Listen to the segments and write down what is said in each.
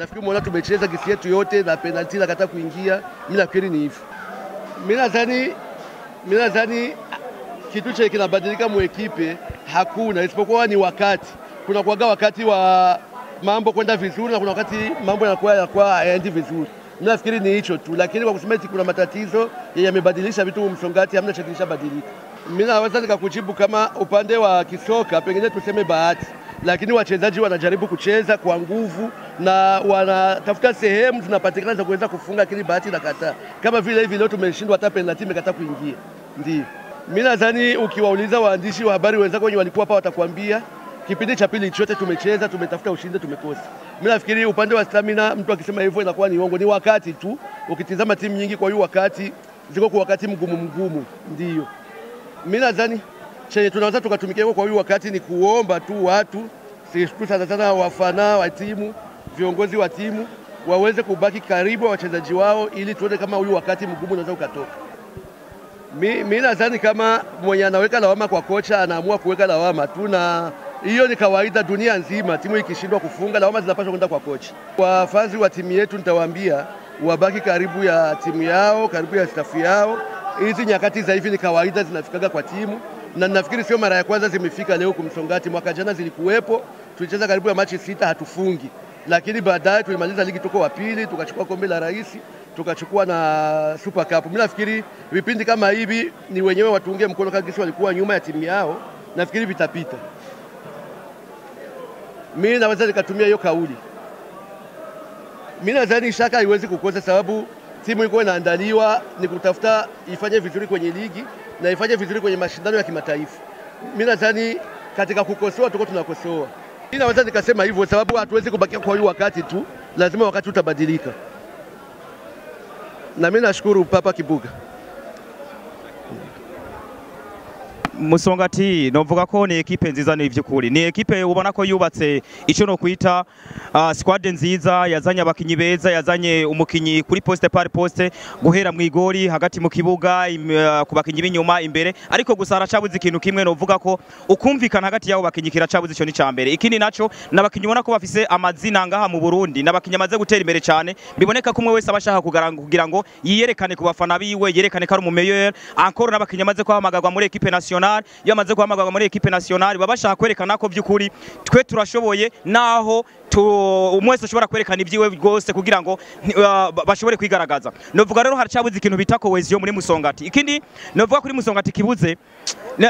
Nafikiri muona tumecheza gisi yetu yote na penalti inakataa kuingia. Mimi nafikiri ni hivyo. Mimi nadhani kitu cha kinabadilika mu équipe hakuna, isipokuwa ni wakati. Kuna kuaga wakati wa mambo kwenda vizuri na kuna wakati mambo yanakuwa hayaendi vizuri. Mimi nafikiri ni hicho tu, lakini kwa kusema eti kuna matatizo yamebadilisha vitu Msongati, hamna cha kilishabadilika. Mimi naweza nikakujibu kama upande wa kisoka pengine tuseme bahati, lakini wachezaji wanajaribu kucheza kwa nguvu na wanatafuta sehemu zinapatikana za kuweza kufunga, lakini bahati inakataa. Kama vile hivi leo tumeshindwa, hata penalti imekataa kuingia. Ndio. Mimi nadhani ukiwauliza waandishi wa habari wenzako wenye walikuwa hapa watakwambia kipindi cha pili chote tumecheza, tumetafuta ushindi, tumekosa. Mimi nafikiri upande wa stamina, mtu akisema hivyo inakuwa ni uongo, ni wakati tu. Ukitizama timu nyingi kwa hiyo wakati ziko kwa wakati mgumu mgumu. Ndio. Mimi nadhani chenye tunaweza tukatumikia kwa hiyo wakati ni kuomba tu watu, si sana sana wafana wa timu, viongozi wa timu waweze kubaki karibu wachezaji wao ili tuone kama huyu wakati mgumu unaweza ukatoka. Mimi nadhani kama mwenye anaweka lawama kwa kocha anaamua kuweka lawama tu, na hiyo ni kawaida dunia nzima. Timu ikishindwa kufunga lawama zinapaswa kwenda kwa kocha. Kwa fans wa timu yetu nitawaambia wabaki karibu ya timu yao, karibu ya staff yao. Hizi nyakati za hivi ni kawaida zinafikaga kwa timu, na nafikiri sio mara ya kwanza zimefika leo kumsongati. Mwaka jana zilikuwepo, tulicheza karibu ya machi 6 hatufungi, lakini baadaye tulimaliza ligi tuko wa pili, tukachukua kombe la rais, tukachukua na Super Cup. Mimi nafikiri vipindi kama hivi ni wenyewe watuunge mkono kama walikuwa nyuma ya timu yao, nafikiri vitapita. Mimi naweza nikatumia hiyo kauli. Mimi nadhani shaka haiwezi kukosa, sababu timu iko inaandaliwa ni kutafuta ifanye vizuri kwenye ligi na ifanye vizuri kwenye mashindano ya kimataifa. Mimi nadhani katika kukosoa tuko tunakosoa. Mimi naweza nikasema hivyo sababu hatuwezi kubakia kwa hiyo wakati tu, lazima wakati utabadilika. Na mimi nashukuru Papa Kibuga. Musongati novuga ko ni equipe nziza ni ivyukuri, ni equipe ubona ko yubatse ico no kwita squad nziza, yazanye abakinyi beza, yazanye umukinyi kuri poste par poste, guhera mu igori hagati mu kibuga, ku bakinyi b'inyuma imbere, ariko gusa haracabuze ikintu kimwe novuga ko ukumvikana hagati yabo bakinyi kiracabuze, ico ni cambere. Ikindi naco nabakinyi ubona ko bafise amazina ngaha mu Burundi, nabakinyi amaze gutera imbere cyane, biboneka ko umwe wese abashaka kugira ngo yiyerekane ku bafana biwe, yerekane ko ari umu meilleur. Encore nabakinyi amaze kwahamagarwa muri equipe nationale, iyo amaze guhamagarwa muri equipe nationale babashaka kwerekana ko byukuri twe turashoboye, naho umwese ushobora kwerekana ibyiwe rwose kugira ngo bashobore kwigaragaza. Novuga rero haracabuze ikintu bita cohesion muri Musongati. Ikindi novuga kuri Musongati kibuze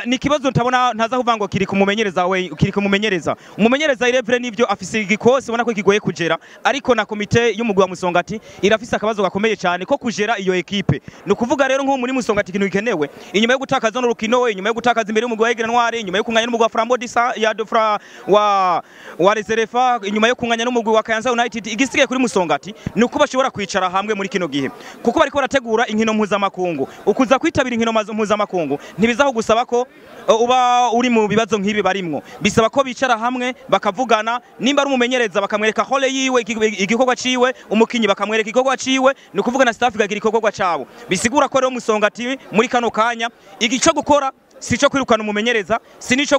ni kibazo ntabona, ntaza kuvuga ngo kiri kumumenyereza we, kiri kumumenyereza. Umumenyereza irevre nivyo afise igikosi ubona ko kigoye kugera, ariko na komite y'umugwi wa Musongati irafise akabazo gakomeye cyane ko kugera iyo equipe. Ni ukuvuga rero nko muri Musongati ikintu gikenewe inyuma yo gutakaza n'urukino, inyuma yo gutakaza imbere y'umugwi wa Aigle Noir, inyuma yo kunganya n'umugwi wa Flambeau ya Dofra wa Reserva, inyuma yo kunganya n'umugwi wa Kayanza United, igisigaye kuri Musongati ni uko bashobora kwicara hamwe muri kino gihe, kuko bariko barategura inkino mpuzamakungu. Ukuza kwitabira inkino mpuzamakungu ntibizaho gusaba ko uba uri mu bibazo nk'ibi barimwo, bisaba ko bicara hamwe bakavugana, nimba ari umumenyereza bakamwereka hole yiwe igikorwa ciwe, umukinyi bakamwereka igikorwa ciwe, ni ukuvuga na staff ikagira igikorwa cabo. Bisigura ko rero Musongati muri kano kanya igico gukora sico kwirukana umumenyereza, sinico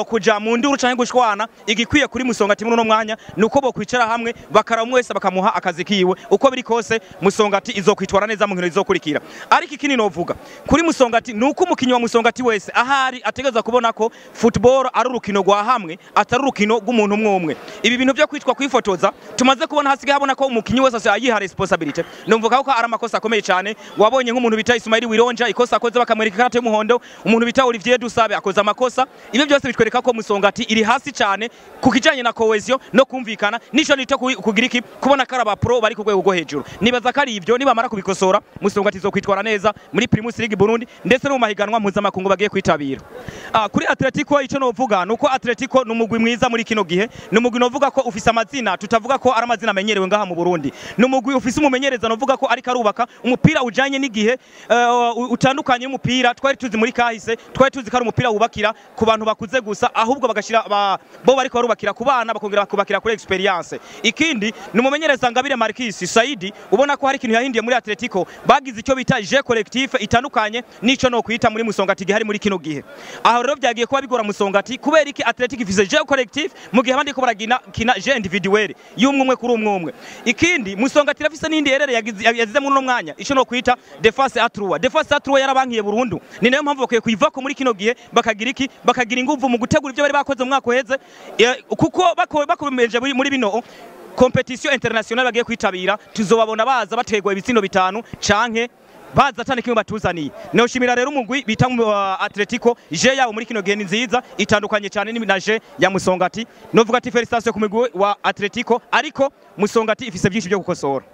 kuja mu nduru canke gushwana. Igikwiye kuri Musongati muri no mwanya nuko bo kwicara hamwe bakara umwe wese bakamuha akazi kiwe. Uko biri kose Musongati izokwitwara neza mu nkino izokurikira. Ariko ikindi novuga kuri Musongati nuko umukinyi wa Musongati wese ahari ategeza kubona ko football ari urukino rwa hamwe, atari urukino rw'umuntu umwe umwe. Ibi bintu byo kwitwa kwifotoza tumaze kubona hasigaye habona ko umukinyi wese ayiha responsibility. Numvuga ko ari amakosa akomeye cyane. Wabonye nk'umuntu bita Ismail Wironja ikosa akoze bakamwereka ikarata y'umuhondo, umuntu bita Olivier Dusabe akoze amakosa. Ibyo byose bitwereka ko Musongati iri hasi cyane ku kijanye na cohesion no kumvikana, nico nito kugira iki kubona ko aba pro bari ku rwego rwo hejuru. Nibaza ko ari ivyo, nibamara kubikosora Musongati izokwitwara neza muri Primus League Burundi ndetse no mu mahiganwa mpuzamakungu bagiye kwitabira. Kuri Atletico ico novuga nuko Atletico ni umugwi mwiza muri kino gihe, ni umugwi novuga ko ufise amazina tutavuga ko ari amazina amenyerewe ngaha mu Burundi, ni umugwi ufise umumenyereza novuga ko ariko arubaka umupira ujanye n'igihe, utandukanye n'umupira twari tuzi muri kahise. kahise twari tuzi ko ari umupira wubakira ku bantu bakuze gusa, ahubwo bagashira bo bariko barubakira ku bana, bakongera bakubakira kuri experience. Ikindi ni umumenyereza Ngabire Marquis Saidi, ubona ko hari ikintu yahindiye muri Atletico, bagize icyo bita jeu collectif itandukanye n'ico no kwita muri Musongati gihari muri kino gihe. Aho rero byagiye kuba bigora Musongati. Kubera iki? Atletico ifise jeu collectif mu gihe abandi ko baragina kina jeu individuel y'umwe umwe kuri umwe umwe. Ikindi, Musongati irafise n'indi erreur yagize muri uno mwanya, ico no kwita défense à trois. Défense à trois yarabankiye burundu, ni nayo mpamvu bakwiye kuyivako muri kino gihe, bakagira iki? Bakagira inguvu mu gutegura ibyo bari bakoze mu mwaka uheze, kuko bakomeje muri bino compétition internationale bagiye kwitabira, tuzobabona baza bategwa ibitsindo 5 canke baza atane kimwe batuzaniye. Noshimira rero umugwi bita Atletico, jeu yabo muri kino gihe ni nziza, itandukanye cyane na jeu ya Musongati. Novuga ati félicitations ku mugwi wa Atletico, ariko Musongati ifise byinshi byo gukosora.